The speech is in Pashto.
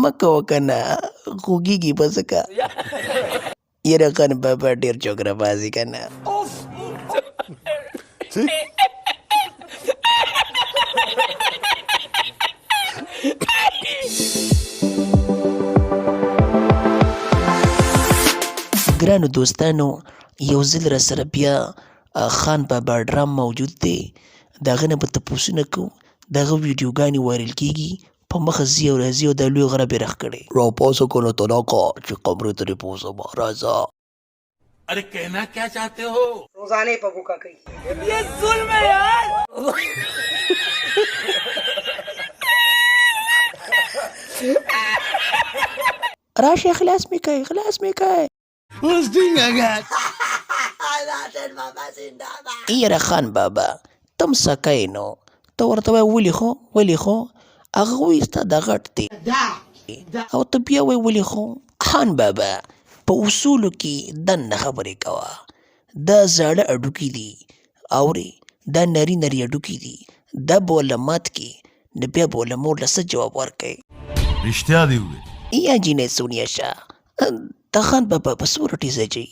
مه کوه که نه خوږېږي به ځکه. یاره خان بابا ډېر چوکره باز یې که نه. ګرانو دوستانو یو ځل را سره بیا خان بابا ډرام موجود دی، د هغه نه به تپوسونه کوو، د هغه ویډیوګانې وایرل کېږي، په مخه ځي او راځي او دا لوی غره بې رخ کړی. راپاڅه که نه طلاقه چې قمرې ته دې بوځم، راځه. ارې کهنا کیا چاهتې هو؟ روزانه په بوکا کوي. یه ظلم هې یار. راشه خلاص مې کړئ، خلاص مې کړئ. یاره خان بابا ته هم سکه یې نو ته ورته وایې ولي خو ولي خو هغه وایي ستا دا غټ دی او ته بیا وایې ولي خو. خان بابا په اصولو کې دننه خبرې کوه، دا زاړه هډوکي دي اورې، دا نري نري هډوکي دي، دا به ورله مات کړې نو بیا به ورله مور له څه جواب ورکوې؟ رښتیا دې وویل. یا جینۍ سونیا شه د خان بابا په څو روټي زجی.